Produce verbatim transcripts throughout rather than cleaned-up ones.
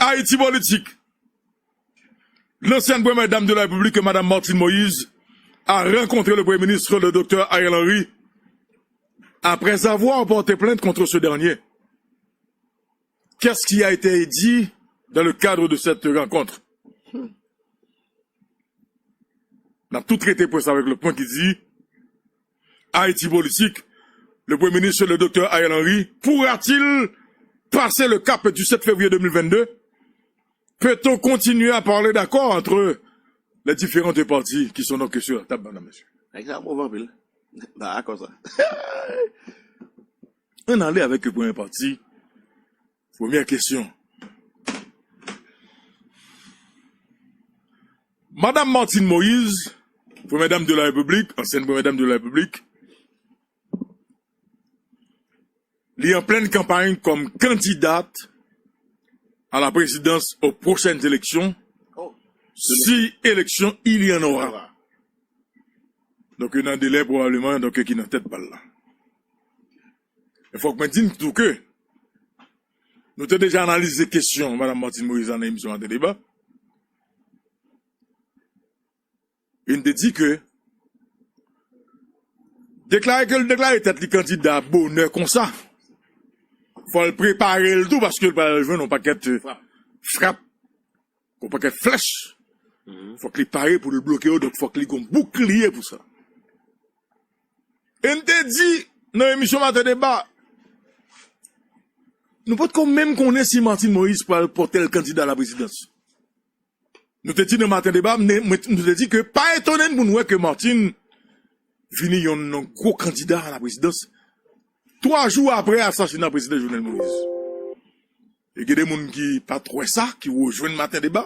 Haïti Politique. L'ancienne première dame de la République, Madame Martine Moïse, a rencontré le Premier ministre, le docteur Ariel Henry, après avoir porté plainte contre ce dernier. Qu'est-ce qui a été dit dans le cadre de cette rencontre? N ap tou trete pwen sa avèk lòt pwen ki di, Haïti Politique, le Premier ministre, le docteur Ariel Henry, pourra-t-il passer le cap du sept février deux mille vingt-deux? Peut-on continuer à parler d'accord entre les différentes parties qui sont donc sur la table, madame, monsieur? Nèg sa move anpil. Ba, akò sa. Ann ale avèk premyè pati. Premyè kesyon. Madame Martine Moïse, première dame de la République, ancienne première dame de la République, li an plèn kanpay kòm kandida à la présidence aux prochaines élections, si élection il y en aura. Donk, nan delè, pwobableman, donk, ki nan tèt bal la. E fòk mwen di n tou ke nou te deja analize kesyon Madame Martine Moïse la nan emisyon Maten Deba. E n te di ke deklare ke l deklare tèt li kandida bonè konsa, fò l prepare l tou, paske l pral jwenn yon pakèt, euh, frap, yon pakèt flèch. Fòk li pare pou l bloke yo, donk fòk li gon boukliye pou sa. E n te di nan emisyon Maten Deba, nou potko menm konnen si Martine Moïse pral pòte l kandida a la prezidans. Nou te di nan Maten Deba, nou te di ke pa etone n pou n wè ke Martine vini yonn nan gwo kandida a la prezidans twa jou apre asasina prezidan Jovenel Moïse. E gen de moun ki pa t wè sa, ki rejwenn Maten Deba,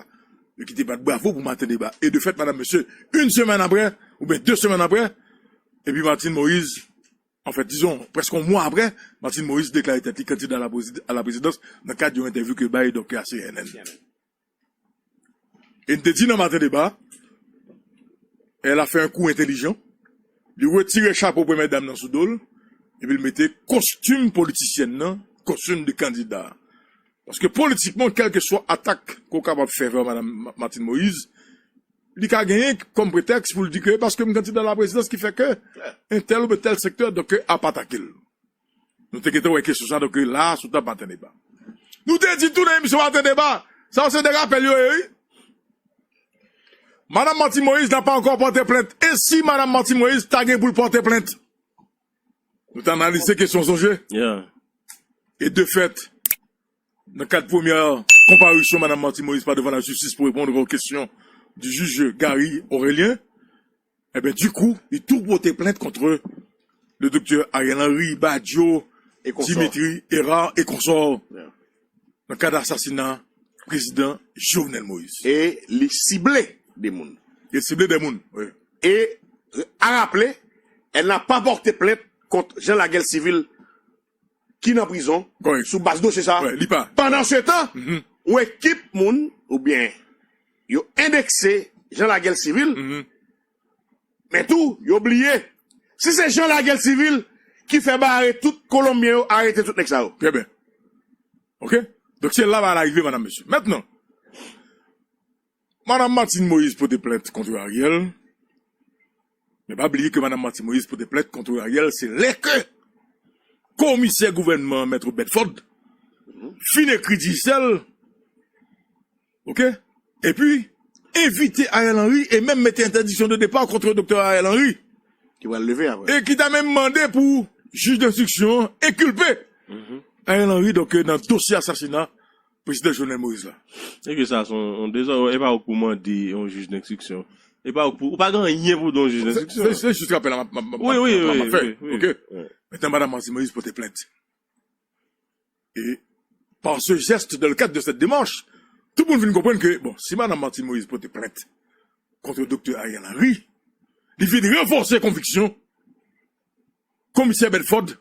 yo kite bat bravo pou Maten Deba. E de fèt, madam, mesye, yon semèn apre, oubyen de semèn apre, epi Martine Moïse, anfèt, dizon, prèske yon mwa apre, Martine Moïse deklare tèt li kandida a la prezid-, a la prezidans nan kad yon entèvyou ke bay doktè a C N N. E n te di nan Maten Deba, elle a fait un coup intelligent. Li retire chapo premyè dam nan sou do l, epi l mete kostim politisyèn nan, kostim de kandida. Paske politikman, kèlkeswa atak ke w kapab fè vè madam Ma-, Martine Moïse, li ka genyen kòm pretèks pou l di ke paske m kandida a la prezidans ki fè ke entèl oubyen tèl sektè, donk, ap atake l. Nou te gentan wè kesyon sa, donk, la, sou tab Maten Deba. Nou te di tou nan emisyon Maten Deba, sa yo se de rapèl yo ye, wi. Madam Martine Moïse n'a pas encore porté plainte. E si Madam Martine Moïse ta gen pou l pòte plent? Nou te analize kesyon, sonje. Yeah. E de fèt, nan kad premyè konparisyon Madam Martine Moïse pa devan lajistis pou reponn aux questions du juge Gary Aurélien, eh bien, du coup, li tou pote plent kont le doktè Ariel Henry, Badio, Dimitri Hérard e konsò. Yeah. Nan kad asasina prezidan Jovenel Moïse. E li sible de moun. Li sible de moun, wi. E, a raple, elle n'a pas porté plainte contre Jean Laguerre Civil ki nan prizon sou baz dosye sa. Pandan se tan, yon ekip moun, oubyen yo endekse Jean Laguerre Civil, men tou, yo bliye, si se Jean Laguerre Civil ki fè bare tout Kolonbyen yo, arete tout nèg sa yo. Trè byen. Oke? Donk, se la bagay la rive, madam, mesye. Mentnan, madam Martine Moïse pote plent kont Ariel. Men pa bliye ke madam Martine Moïse pote plent kont Ariel, se lè ke komisè gouvènman an, Mèt Bedford, fin ekri Digicel, oke? Epi, envite Ariel Henry e menm mete entèdiksyon de depa kont doktè Ariel Henry. Ki pral leve apre. E ki ta menm mande pou jij denstriksyon an enkilpe Ariel Henry, donk, nan dosye asasina prezidan Jovenel Moïse la. E ke sa se yon, yon dezòd, e pa ou k pou mande yon jij denstriksyon. E pa ou k pou, ou pa gen anyen pou di yon jij denstriksyon. Se, se, se jis rapèl la m ap, m ap, m ap, wi, wi, m ap, m ap fè, wi, wi, oke? Wi. Mentnan, madam Martine Moïse pote plent. Et par ce geste, dans le cadre de cette démarche, tout moun vin konprann ke, bon, si madam Martine Moïse pote plent kont doktè Ariel Henry, li vin ranfòse konviksyon komisè Bedford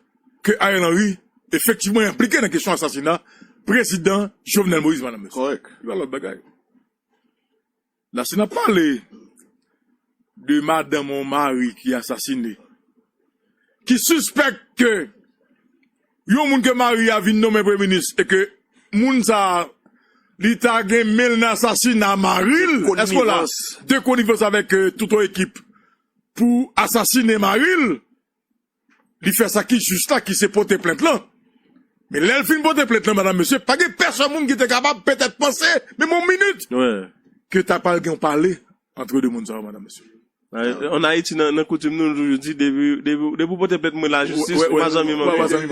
ke Ariel Henry efektivman enplike nan kesyon asasina prezidan Jovenel Moïse, madam, mesye. Kòrèk. Li pa lòt bagay. La, si n ap pale de madanm yon mari ki asasine, ki sispèk ke yon moun ke mari a vin nonmen premye minis e ke moun sa a li ta gen men nan asasina mari l, èske w la? De konivans avèk, euh, tout yon ekip pou asasinen mari l. Li fè sa ki jis la, ki se pote plent lan. Men lè l fin pote plent lan, madanm, mesye, pa gen pèsonn moun ki te kapab petèt panse, menm yon minit, ke ta pral gen yon pale antre de moun sa yo, madanm, mesye. An Ayiti, nan, nan koutim nou, nou toujou di, depi, depi, depi w pote plent mwen lajistis, ou pa zanmi mwen. Ou pa zanmi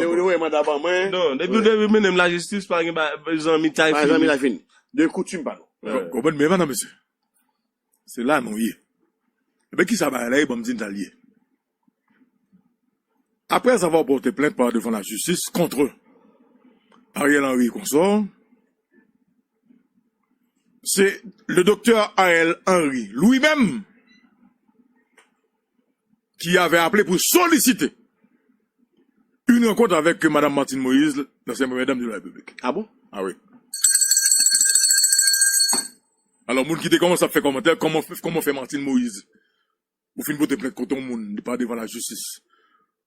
mwen. Non, depi, depi w mennen m lajistis, pa gen ba-, zanmitay fini. De koutim pa nou. Konprann, men madanm, mesye. Se la nou ye. Ebyen, kisa bagay la ye, ban m di n sa l ye. Après avoir porté plainte par devant la justice contre Ariel Henry et consorts, c'est le docteur Ariel Henry lui-même qui avait appelé pour solliciter une rencontre avec Madame Martine Moïse, l'ancienne première dame de la République. Ah bon? Ah oui. Alò, moun ki te kòmanse ap fè kòmantè, kòman, kòman fè Martine Moïse? Ou fin pote plent kont yon moun, li pa devan lajistis.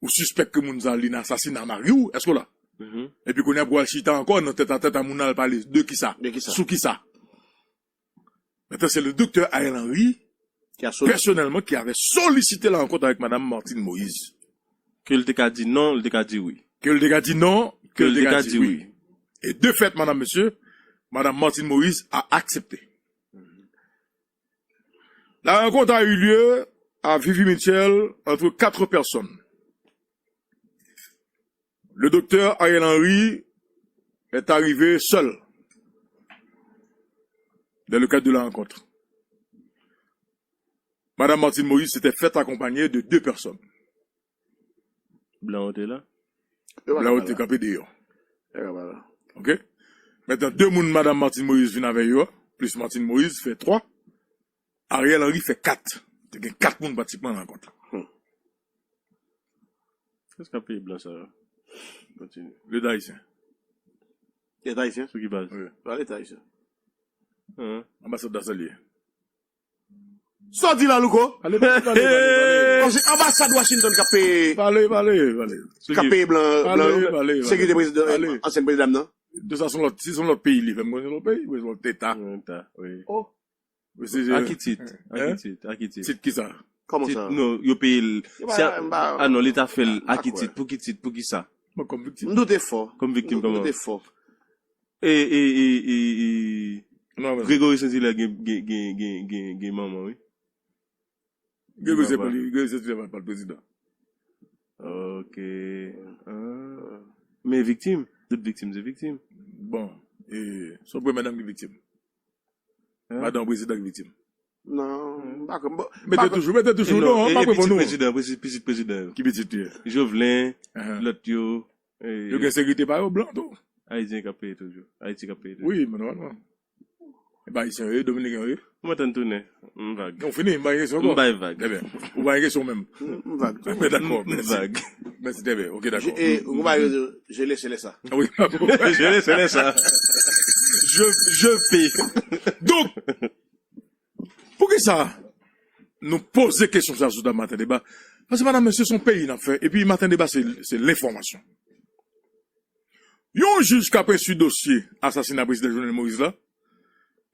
Ou sispèk ke moun sa, li nan asasina mari w, èske w la? Epi kounye a pou al chita ankò nan tèt a tèt a moun al pale de kisa? De kisa? Sou kisa? Maintenant, c'est le docteur Ariel Henry, personnellement, qui avait sollicité la rencontre avec Madame Martine Moïse. Ke l te ka di non, l te ka di wi. Ke l te ka di non, ke l te ka di wi. Et de fait, madame, monsieur, Madame Martine Moïse a accepté. La rencontre a eu lieu à Vivi Mitchell entre quatre personnes. Le docteur Ariel Henry est arrivé seul dans le cadre de la rencontre. Madame Martine Moïse s'était fait accompagner de deux personnes. Blan yo te la? Blan yo te kanpe deyò. Ok? Maintenant, de moun Madame Martine Moïse vin avè yo, plis Martine Moïse fè twa. Ariel Henry fè kat. Te gen kat moun pratikman nan rankont la. Kiyès k ap peye blan sa yo? Kontinye. Leta ayisyen. Leta ayisyen? Sou ki baz? Wi. Pa Leta ayisyen. Anbasad la sa l ye. Sa w di la, Louko? Pale, pale, pale, pale. Kòmsi anbasad Washington k ap peye, pale, pale, pale, k ap peye blan, blan yo, sekirite prezidan, ansyen prezidan nan? De sa, se yon lòt, si se yon lòt peyi, li fè m konn se yon lòt peyi, se yon lòt eta. Yon eta, wi. Oh. A ki tit? A ki tit? A ki tit? Tit ki sa? Kòman sa? Non, yo peye l. Ah non, Leta fè l a ki tit? Pou ki tit? Pou ki sa? Bon, kòm viktim. M doute fò. Kòm viktim, kòman? M doute fò. E, e, e, e, e, Gregory Saint-Hilaire gen, gen, gen, gen, gen, gen manman, wi. Gregory Saint-Hilaire pa t prezidan. Ok. Ah. Men viktim. Tout viktim se viktim. Bon, e, se yon premye dam ki viktim. Madan prezidan ki viktim. Non, m pa konn. Mete toujou, mete toujou, non, m pa konn pou nou. Pitit prezidan, pitit prezidan yo. Ki pitit li ye? Jovenel, lòt yo. Yo gen sekirite pa yo, blan tou. Ayisyen k ap peye toujou. Ayiti k ap peye toujou. Wi, men nòmalman. E pa Ayisyen yo ye, Dominiken yo ye. Mwen tann tounen. M vag. Non, fini, m bay kesyon ankò. M bay vag. Ebyen, ou bay kesyon menm. M vag. Men dakò, mèsi. M vag. Mèsi, trè byen. Ok, dakò. E, ou bay, je laisse ça. Wi, dakò. Je laisse ça. Je, je paie. Donk, poukisa nou poze kesyon sa sou tab Maten Deba? Paske, madanm, mesye, se yon peyi n ap fè. Epi, Maten Deba, se, se lenfòmasyon. Yon jij k ap enstwi dosye asasina prezidan Jovenel Moïse la,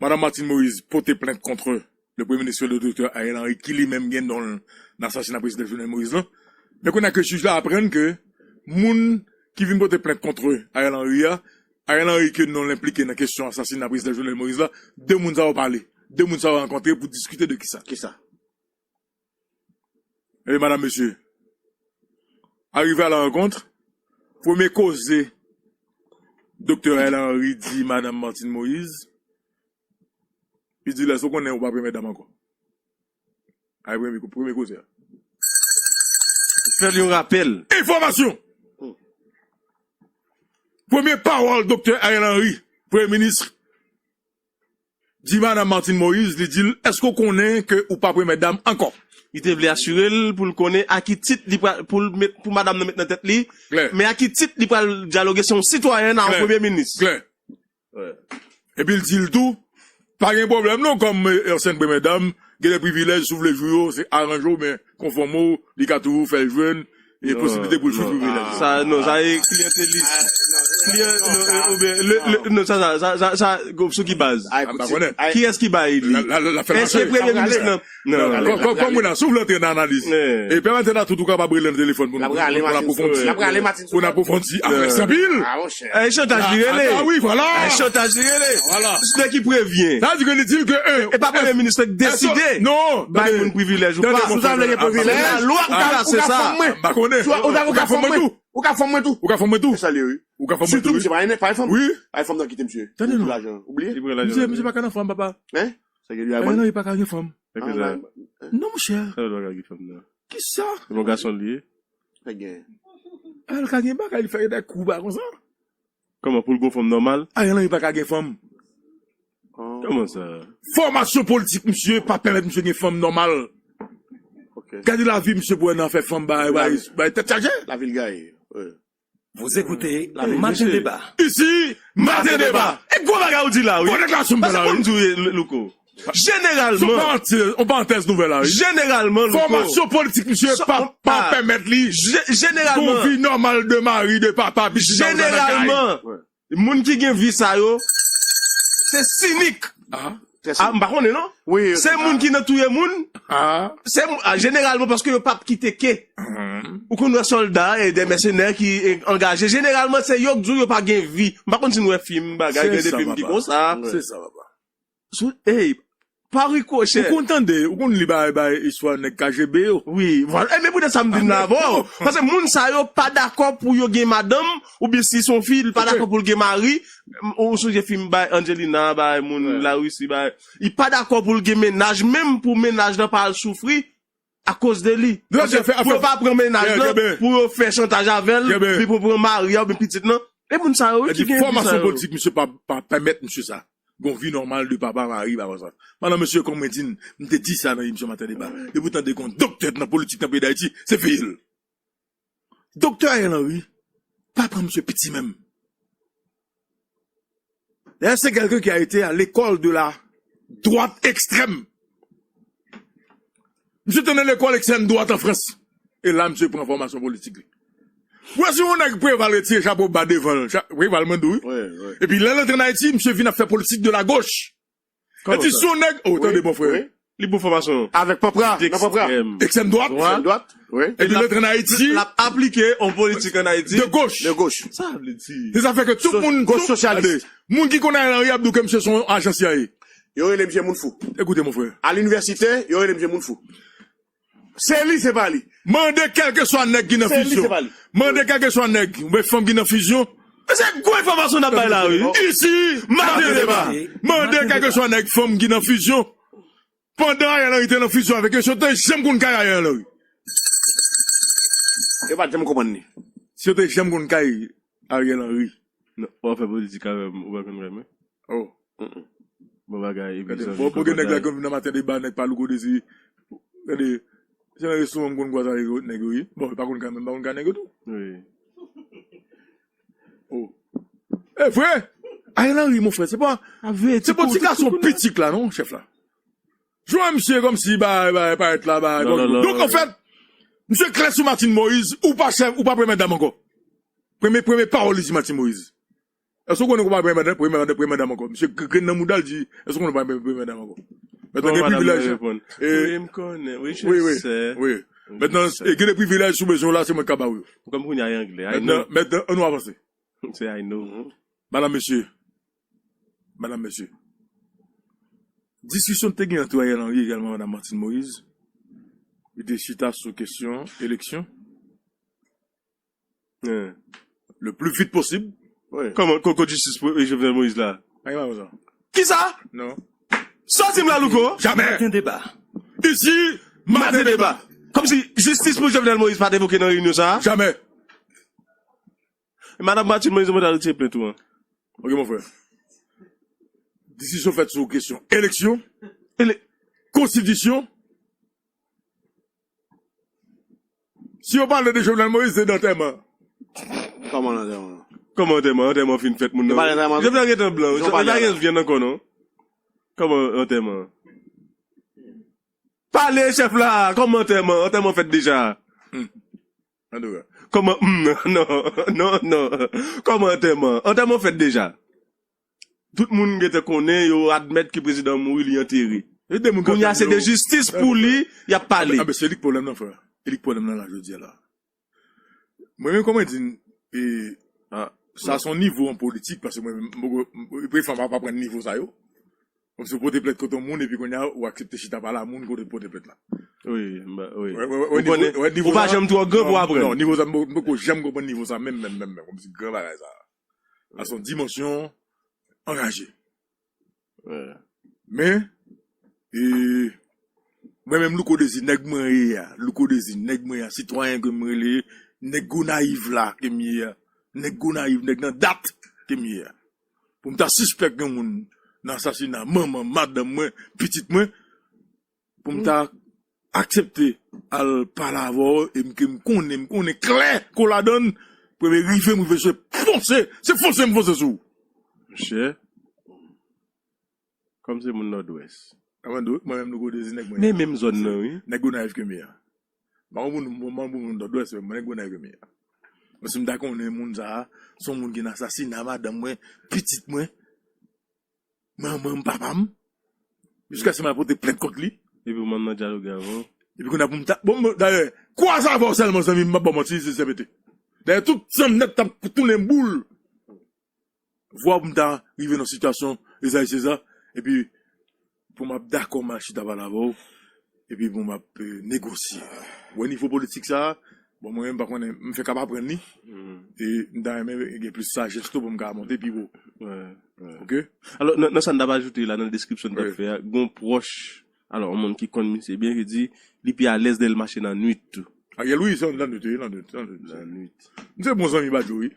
madanm Martine Moïse pote plent kont le premye minis, le doktè Ariel Henry, ki li menm gen non l nan asasina prezidan Jovenel Moïse la. Men kounye a ke jij la aprann ke moun ki vin pote plent kont Ariel Henry a, Ariel Henry ke non l enplike nan kesyon asasina prezidan Jovenel Moïse la, de moun sa yo pale. De moun sa yo rankontre pou diskite de kisa? Kisa? Ebyen, madanm, mesye, arrivé à la rencontre, premye koze doktè Ariel Henry di madanm Martine Moïse, li di l, èske w konnen ou pa premyè dam ankò? Ay, premye, premye koze a. Fè l yon rapèl. Enfòmasyon! Premye pawòl doktè Ariel Henry, premye minis, di madanm Martine Moïse, li di l, èske w konnen ke ou pa premyè dam ankò? Li te vle asire l pou l konnen a ki tit li pral, pou l met, pou madanm nan met nan tèt li, men a ki tit li pral dyaloge, se yon sitwayèn a yon premye minis. Klè. Epi l di l tou, pa gen pwoblèm non, kòm, eh, ansyen premyè dam, gen de privilèj, si w vle jwi yo, se aranje w, men konfòme w, li ka toujou fè l jwenn, e posiblite pou l jwi privilèj. Sa, non, sa e kliyantelis. Li, euh, non, euh, oubyen, le, le, non, sa, sa, sa, sa, sa, sou ki baz? Ay, M pa konnen. Kiyès ki bay li? La, la, la fè mache. Èske premye minis nan? Non. Kòm, kòm, kòm mwen la, si w vle antre nan analiz. Eh. E pèmèt nan tout ou kapab rele nan telefòn pou nou, pou nou apwofondi. Pou nou apwofondi. Afè sa anpil. Ah, monchè. Eh, chantaj li rele. Ah, ah, wi, vwala. Eh, chantaj li rele. Vwala. Se ki prevyen. Sa vle di ke li di l ke, eh, e pa premye minis la k deside. Non, bay moun privilèj ou pa. Si w ta vle gen privilèj, la lwa k plase sa. M pa konnen. Ou ka fè mwen tou. Ou ka fè mwen tou. Ou ka fè mwen tou. Se sa li ye, wi. Ou ka fè mwen tou, wi. Sitou misye pa gen, pa gen fanm. Wi. Pa gen fanm nan kite misye. Tande non. Pou lajan. Ou bliye? Li pran lajan. Misye, misye pa ka nan fanm, papa. Hein? Sa gen li a vann? Ariel Henry pa ka gen fanm. Fè kisa? Ah, non, monchè. Sa l pa ka gen fanm nan. Kisa? Se bon gason li ye. Fè gen. Ariel ka gen bagay, li fè de kou ba konsa. Kòman, pou l gon fanm nòmal? Ariel Henry pa ka gen fanm. Kòman sa? Fòmasyon politik misye pa pèmèt misye gen fanm nòmal. Ok. Gade lavi misye pou wè nan afè fanm, bay, bay, bay tèt chaje. Lavi l gaye. Wi. Vous écoutez Matin Débat. Isi, Matin Débat. E gwo bagay ou di la, wi. Gwo deklarasyon m fè la, wi. Paske konn di w, Louko. Jeneralman. Se yon parantèz, yon parantèz nouvèl la, wi. Jeneralman, Louko. Fòmasyon politik misye pa, pa pèmèt li gon vi nòmal de mari, de papa, pitit nan kay. Jeneralman, moun ki gen vi sa yo, se sinik. Ah. Ah, m pa konnen non. Se moun ki nan touye moun. Ah. Se mou-, ah, jeneralman paske yo p ap kite ke. Ou konn wè sòlda e de mèsenè ki, e, angaje. Jeneralman se yo k di w yo pa gen vi. M pa konn si n wè fim, bagay, gen de fim ki konsa. Se sa, papa. Sou, ey, pa rikoche. Ou konn tande, ou konn li bay, bay istwa nèg K G B yo. Wi, vwala. E men poutèt sa m di n la, bon. Paske moun sa yo pa dakò pou yo gen madanm, oubyen si se yon fi, li pa dakò pou l gen mari. Ou sonje fim bay Angelina, bay moun Larisi, bay. Li pa dakò pou l gen mennaj, menm pou mennaj lan pa al soufri akoz de li. Paske pou yo pa pran mennaj lan, pou yo fè chantaj avè l, epi pou pran mari a oubyen pitit lan. E moun sa yo, wi, ki gen vi sa yo. Fòmasyon politik, misye pa, pa pèmèt misye sa. Gon vi nòmal de papa, mari, pa konsa. Madanm, mesye, kòm mwen di n, m te di sa nan emisyon Maten Deba. Depi w tande gon doktè nan politik nan peyi Dayiti, se veye l. Doktè Ariel Henry pa pran misye piti menm. D'ailleurs, c'est quelqu'un qui a été à l'école de la droite extrême. Misye te nan lekòl ekstrèm dwat an Frans. E la, misye pran fòmasyon politik li. Ou wè si yon nèg Preval retire chapo ba devan l, cha-, Preval mwen di w, wi. Epi lè l antre an Ayiti, misye vin ap fè politik de la gauche. Kòman sa? Epi si yon nèg, oh, tande, mon frè. Wi. Li pou fòmasyon. Avèk Panpra, nan Panpra. Ekstrèm dwat. Ekstrèm dwat, wi. Epi l antre an Ayiti. L ap aplike yon politik an Ayiti. De gauche. De gauche. Sa vle di. Se sa fè ke tout moun, gauche sosyalis. Tande, moun ki konn Ariel Henry ap di w ke misye se yon ajan C I A. Yo rele misye moun fou. Ekoute, mon frè. A linivèsite, yo rele misye moun fou. Se li, se pa li. Mande kèlkeswa nèg ki nan fizyon. Se li, se pa li. Mande kèlkeswa nèg oubyen fanm ki nan fizyon. Se gwo enfòmasyon n ap bay la, wi. Isi, Maten Deba. Mande kèlkeswa nèg fanm ki nan fizyon. Pandan Ariel Henry te nan fizyon avèk yo, si yo te janm konn kay Ariel Henry. Yo pa t janm konprann li. Si yo te janm konn kay Ariel Henry. Non, w ap fè politik avè m, ou pa konn renmen. Oh. Bon bagay, epi bon, bon, gen nèg la ki nan Maten Deba, nèg pa Louko Dezi. Gade, se nan restoran m konn kwaze avèk nèg yo, wi. Bon, pa konn ka, men pa konn ka nèg yo tou. Wi. Oh. E vre? Ariel Henry, mon frè, se pa, se pa ti gason pitik la, non, chèf la. Jwenn misye kòmsi, ba, ba, parèt la, ba, non, non, non. Donk, anfèt, misye klè sou Martine Moïse, ou pa chèf, ou pa premyè dam ankò. Premye, premye pawòl li di Martine Moïse. Èske w konnen w pa premye dam, premye dam, premye dam ankò? Misye grenn nan mouda l di, èske w konnen w pa premye dam ankò? Mentnan gen privilèj. Wi, m konnen. Wi, wi, wi. Mentnan, e, gen de privilèj si w bezwen w la, se mwen k ka ba w yo. Ou konn kounye a angle. Mentnan, mentnan, ann nou avanse. Se I know. Madanm, mesye. Madanm, mesye. Diskisyon te gen ant Ariel Henry egalman madanm Martine Moïse. Li te chita sou kesyon eleksyon. Le plus vite possible. Wi. Kòman, ko-, kot jistis pou, e, Jovenel Moïse la? Pa gen bagay konsa. Kisa? Non. Sa w di m la, Louko? Jamè. Maten Deba. Isi, Maten Deba. Kòmsi jistis pou Jovenel Moïse pa te evoke nan reyinyon sa a? Jamè. Madanm Martine Moïse mwen ta retire plent ou an. Ok, mon frè. Diskisyon fèt sou kesyon eleksyon, ele-, konstitisyon. Si yo pale de Jovenel Moïse, se de antèman. Kòman antèman? Kòman antèman? Antèman fin fèt, moun nan. Yo pale antèman tou? Jovenel gentan blan. Yo pale antèman. Li pa gen vyann ankò, non. Kòman antèman? Pale, chèf la. Kòman antèman? Antèman fèt deja. Hmm. Antouka. Kòman, hmm, non, non, non, non. Kòman antèman? Antèman fèt deja. Tout moun gentan konnen, yo admèt ke prezidan an mouri, li antere. E de moun k ap Kounye a, se tann de yo. Jistis pou li y ap pale. Anben, anben, se li k pwoblèm nan, frè. E li k pwoblèm nan la, jodi a la. Mwen menm, kòman di, e, Ah, sa se yon nivo an politik, paske mwen menm, m poko, m, m, premye fwa m ap aprann nivo sa yo. Kòmsi ou pote plent kont yon moun, epi kounye a, ou aksepte chita pale a moun kote ou pote plent la. Wi, m, wi. Wè, wè, wè, wè, Ou nivo, konnen, wè, nivo ou pa sa, janm twò gran non, pou aprann. Non, nivo sa, m poko, m poko janm konprann nivo sa, menm, menm, menm, menm, kòmsi gran bagay sa. A se yon dimansyon anraje. Wè. Men, e, mwen menm, Louko Dezi, nèg mwen ye a, Louko Dezi, nèg mwen ye a, sitwayen ke m rele, nèg Gonayiv la ke m ye a, nèg Gonayiv, nèg nan dat ke m ye a. Pou m ta sispèk gen moun nan asasina manman m, madanm mwen, pitit mwen, pou m ta aksepte al pale avè w, e m, ke m konnen, m konnen klè ke w ladann, premye rive m rive se fonse, se fonse m fonse sou ou. Monchè, kòm se moun Nòdwès. Avan dou, mwen menm Louko Dezi nèg mwen. Men menm zòn nan, wi. Nèg Gonayiv ke m ye a. M pa konn pou moun, m pa konn pou moun Nòdwès, men mwen nèg Gonayiv ke m ye a. Mwen si m ta konnen moun sa a, se yon moun ki nan asasina madanm mwen, pitit mwen, manman m, papa m, jiskaske m al pote plent kont li. Epi w manm nan dyaloge avè w. Epi kounye a pou m ta, bon, bon, dayè, kwaze avè w sèlman, zanmi m, m ap ba w manti, se sèpete. Dayè, tout san m nèt t ap tounen boul. Vwa pou m ta rive nan sitiyasyon Ezayi Seza, epi pou m ap dakò m al chita pale avè w, epi pou m ap, eh, negosye. Wè nivo politik sa a, bon, mwen menm m pa konnen, m fenk ap aprann li. E m ta renmen gen plis sajès tou pou m ka monte pi wo. Wè, wè. Oke? Alò, nan, nan sa n t ap ajoute la, nan deskripsyon n t ap fè a, gon pwòch, alò, yon moun ki konn misye byen, ki di, li pi alèz lè l mache nan nwit tou. Ariel, wi, se nan nwit, wi, nan nwit, nan nwit. Nan nwit. M se bon zanmi Badio, wi.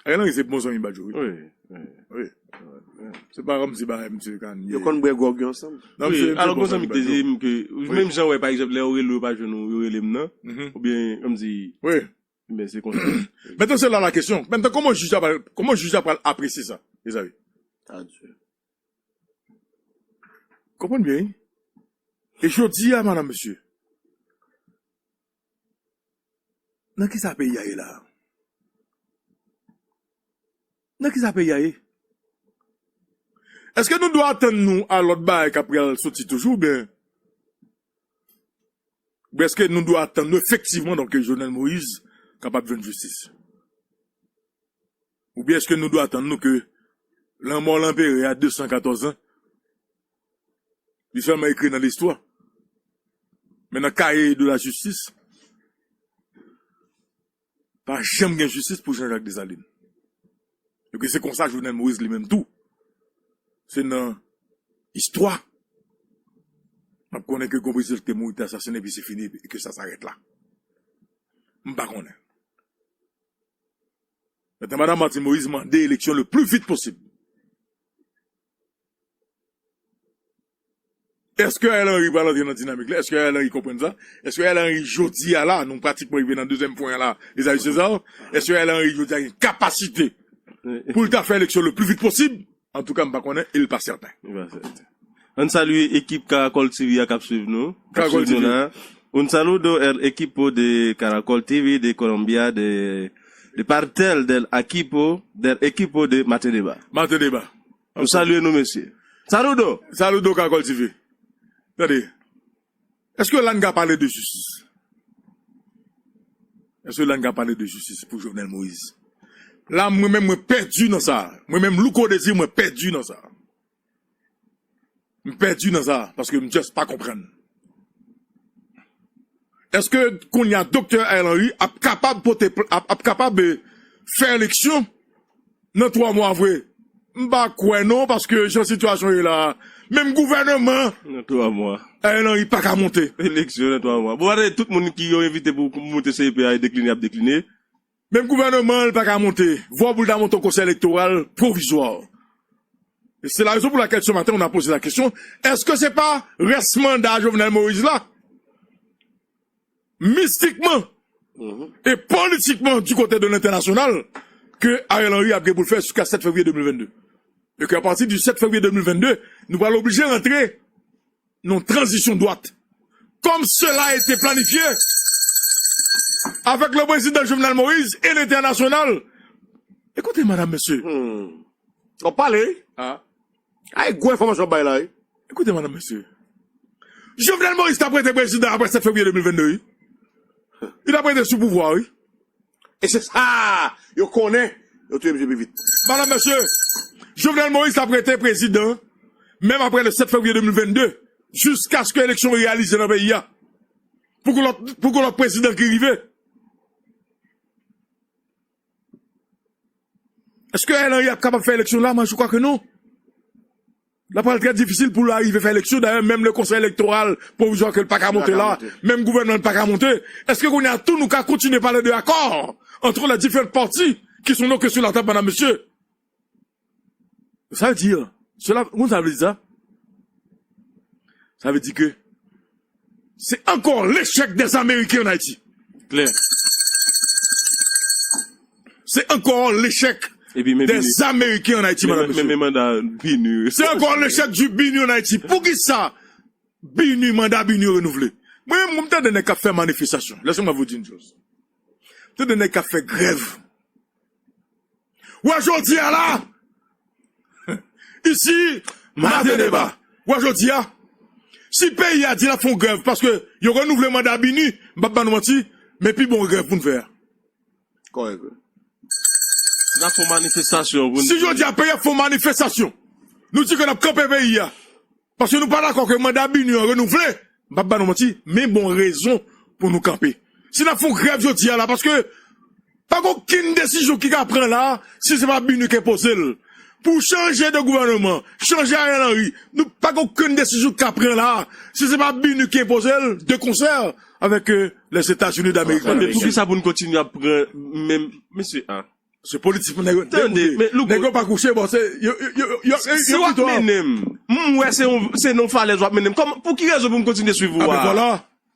Ariel Henry se bon zanmi Badio, wi. Wi, wi. Wi. Se pa kòmsi bagay misye ka nye. Yo konn bwè gwòg yo ansanm. Non, wi, misye, misye alò, bon gon zanmi zanmi te di m ke, menm jan wè, pa egzanp, lè yo rele w, yo pa jwenn ou, yo rele m nan, oubyen, kòmsi, wi, men se konsa. Maintenant, c'est là la question. Maintenant, comment juge a pral, comment juge a pral apprécier ça, mes amis? Adieu. Konprann byen, wi. E jodi a, madam, mesye, nan kisa peyi a ye la? Nan kisa peyi a ye? Èske nou dwe atann nou a lòt bagay k ap pral soti toujou, oubyen, oubyen èske nou dwe atann nou efektivman, donk, ke Jovenel Moïse kapab jwenn jistis? Oubyen èske nou dwe atann nou ke lanmò lanperè a de san katòz an, li sèlman ekri nan listwa. Men nan cahier de la justice, pa janm gen jistis pou Jean-Jacques Dessalines. E ke se konsa Jovenel Moïse li menm tou. Se nan istwa n ap konnen ke gon prezidan ki te mouri, te asasinen, epi se fini, e ke sa s'arrête là. M pa konnen. Maintenant, madam Martine Moïse mande eleksyon le plus vite possible. Èske Ariel Henry pral antre nan dinamik la? Èske Ariel Henry konprann sa? Èske Ariel Henry, jodi a la, nou pratikman rive nan dezyèm pwen an la, Esaü César, èske Ariel Henry, jodi a, gen kapasite pou l ta fè eleksyon le plus vite possible? Antouka, m pa konnen, e l pa sèten. Li pa sèten. Ann salye ekip Caracol T V a k ap swiv nou. K ap swiv nou la. Un saludo el equipo de Caracol T V de Colombia, de, de parte del equipo, del equipo de Mate Deba. Mate Deba. Nou salye nou, mesye. Saludo! Saludo, Caracol T V. Tande. Èske la n ka pale de jistis? Èske la n ka pale de jistis pou Jovenel Moïse? La, mwen menm, mwen pèdi nan sa. Mwen menm, Louko Désir, mwen pèdi nan sa. M pèdi nan sa, paske m just pa konprann. Èske kounye a, Doktè Ariel Henry ap kapab pote pl-, ap, ap kapab, eh, fè eleksyon nan twa mwa vre? M pa kwè non, paske jan sitiyasyon ye la, menm gouvènman nan twa mwa, Ariel Henry pa ka monte. Eleksyon nan twa mwa. Bon, gade tout moun ki yo envite pou, pou monte C E P a, e dekline, y ap dekline. Menm gouvènman an, li pa ka monte. Vwa pou l ta monte yon konsèy elektoral pwovizwa. E se la rezon pou lakèl se maten, on a posé la question, èske se pa rès manda Jovenel Moïse la, mistikman e politikman, du côté de l'international, ke Ariel Henry ap gen pou l fè jiska sèt fevriye de mil vennde? E ke apati di sèt fevriye de mil vennde, nou pral oblije rantre nan yon tranzisyon dwat, comme cela a été planifié. avec le président Jovenel Moïse et l'international. Écoutez, madame, monsieur. Hmm. W ap pale, wi. Ah. Ay, gwo enfòmasyon w ap bay la, wi. Écoutez, madame, monsieur. Jovenel Moïse t ap rete prezidan apre sèt fevriye de mil vennde, wi. Li t ap rete sou pouvwa, wi. E se sa, yo konnen, yo touye misye pi vit. Madame, monsieur, Jovenel Moïse t ap rete prezidan, menm apre le sèt fevriye de mil vennde, jiskaske eleksyon reyalize nan peyi a. Pou ke lòt, pou ke lòt prezidan ki rive. Èske Ariel Henry ap kapab fè eleksyon la? Moi, je crois que non. L ap pral trè difisil pou l arive fè eleksyon. Dayè, menm le konsèy elektoral pwovizwa ke l pa ka monte la, menm gouvènman l pa ka monte. Èske kounye a tou nou ka kontinye pale de accord entre les différentes parties qui sont donc sur la table, madame, monsieur? Sa vle di, cela, konn sa vle di sa? Sa vle di ke c'est encore l'échec des Américains en Haïti. Klè. C'est encore l'échec des Américains en Haïti, madame, monsieur. Men manda BINUH. C'est encore l'échec du BINUH en Haïti. Poukisa BINUH, manda BINUH renouvle? Mwen, mwen tande nèg k ap fè manifestasyon. Laissez-moi vous dire une chose. Tande nèg k ap fè grèv. Wè jodi a la, isi, maten deba. Wè jodi a, si peyi a di l ap fè yon grèv paske yo renouvle manda BINUH, m p ap ba nou manti, men pi bon grèv pou n fè a. Kòrèk, wi. N ap fè yon manifestasyon pou n... Si jodi a peyi ap fè yon manifestasyon, nou di ke n ap kanpe peyi a, paske nou pa dakò ke manda BINUH an renouvle, m p ap ba nou manti, men bon rezon pou nou kanpe. Si n ap fè yon grèv jodi a la, paske pa gen okenn desizyon ki ka pran la, si se pa BINUH ki enpoze l. Pou chanje de gouvènman, chanje Ariel Henry, nou pa gen okenn desizyon ki ka pran la, si se pa BINUH ki enpoze l, de konsè avèk, euh, les États-Unis d'Amérique. Tande, poukisa pou n kontinye ap pran menm, mesye, a? Se politik pou nèg yo. Tande, men Louko, nèg yo pa kouche, bon, se, yo, yo, yo, yo, si w ap mennen m, m wè se yon, se nan falèz w ap mennen m. Kòman, pou ki rezon pou m kontinye swiv ou a? Ah, ben, voilà.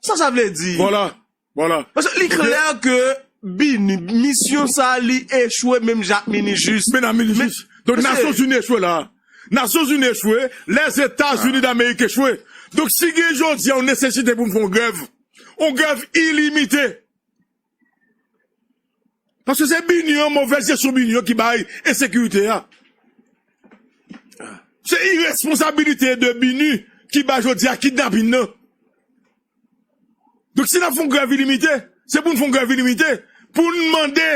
Sa sa vle di? Voilà, voilà. Paske li klè ke BINUH, misyon sa li echwe menm jan ak MINUJUST. Men nan MINUJUST. Donk, Nasyonzini echwe la. Nasyonzini echwe, Lèzetazini d'Amerik echwe. Donk, si gen jodi a yon nesesite pou n fè yon grèv, yon grèv ilimite, paske se BINUH an, movèz jesyon BINUH an ki bay ensekirite a. Se iresponsabilite de BINUH ki bay jodi a kidnapin nan. Donk, si n ap fè yon grèv ilimite, se pou n fè yon grèv ilimite, pou n mande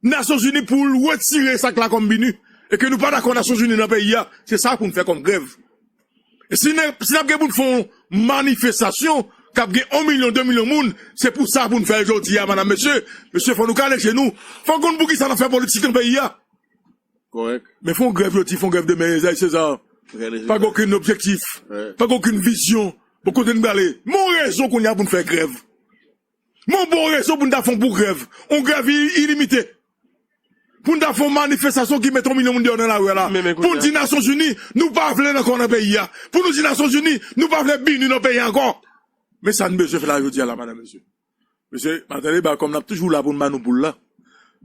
Nasyonzini pou l retire sa k la kòm BINUH, e ke nou pa dakò Nasyonzini nan peyi a, se sa pou n fè kòm grèv. E si n, si n ap gen pou n fè yon manifestasyon k ap gen yon milyon, de milyon moun, se pou sa pou n fè l jodi a, madam, mesye. Mesye, fò nou kale je nou. Fò n konn poukisa n ap fè politik nan peyi a. Kòrèk. Men fè yon grèv jodi, fè yon grèv demen, Zay Seza. Pa gen okenn objektif, pa gen okenn vizyon. Bon, kote n prale? Men yon rezon kounye a pou n fè grèv. Men yon bon rezon pou n ta fè yon bon grèv. Yon grèv i-, ilimite. Pou n ta fè yon manifestasyon ki met yon milyon moun deyò nan lari a la. Pou n di Nasyonzini, nou pa vle l ankò nan peyi a. Pou nou di Nasyonzini, nou pa vle BINUH nan peyi a ankò. Men sa n bezwen fè la jodi a la, madam, mesye. Mesye, Maten Deba, kòm n ap toujou la pou n ba nou poul la.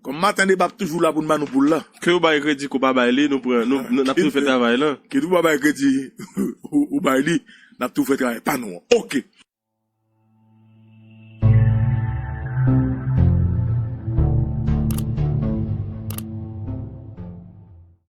Kòm Maten Deba ap toujou la pou n ba nou poul la. Ke ou bay kredi, ke ou pa bay li, nou pran, nou, nou, n ap tou fè travay lan. Ke ou pa bay kredi, ou, ou bay li, n ap tou fè travay pa nou an. Oke.